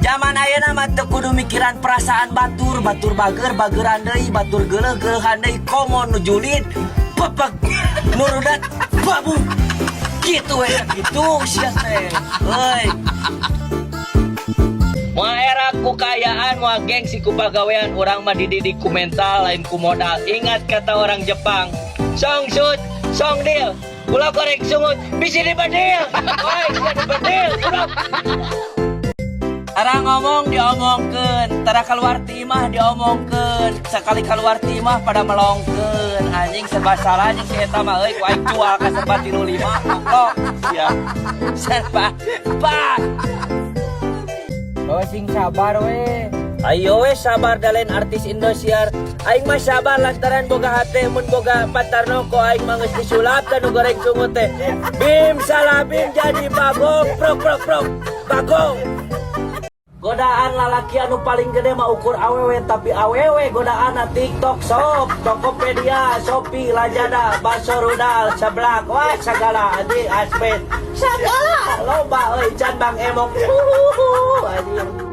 Zaman ayeuna mah teu kudu mikiran perasaan batur, batur bager, bageran deui, batur geuleuh, geuleuhan deui, komo nu julid, pepek, nu rudat, babu. Gitu we, gitu sia teh. Euy. Moal era ku kaayaan, moal gengsi ku pagawean, urang mah dididik ku mental, lain ku modal. Ingat kata orang Jepang, song shoot, song deal. Ulah korek sungut, bisi dibedil. Oi, sia dibedil. Ulah. Tara ngomong diomongkeun, tara keluar ti imah diomongkeun, sekali keluar ti imah pada melongkeun. Anjing, serba salah anjing si eta mah euy, ku aing jual ka serba 35 goblok. Sia. Serba pak. Oh, sing sabar we. Ayo we sabar, da lain artis Indosiar. Aing mah sabar lantaran boga hate, mun boga patarno ko aing mah geus disulap dan nu goreng sungut teh. Bim salabim jadi bagong, prok prok prok. Bagong. Godaan lalaki anu paling gede mah ukur awewe, tapi awewe godaan TikTok Shop, Tokopedia, Shopee, Lazada, Baso Rudal, seblak, wah segala anjing, Aspen. Segala loba euy, can Bang Emok. Uhuhu, anjing.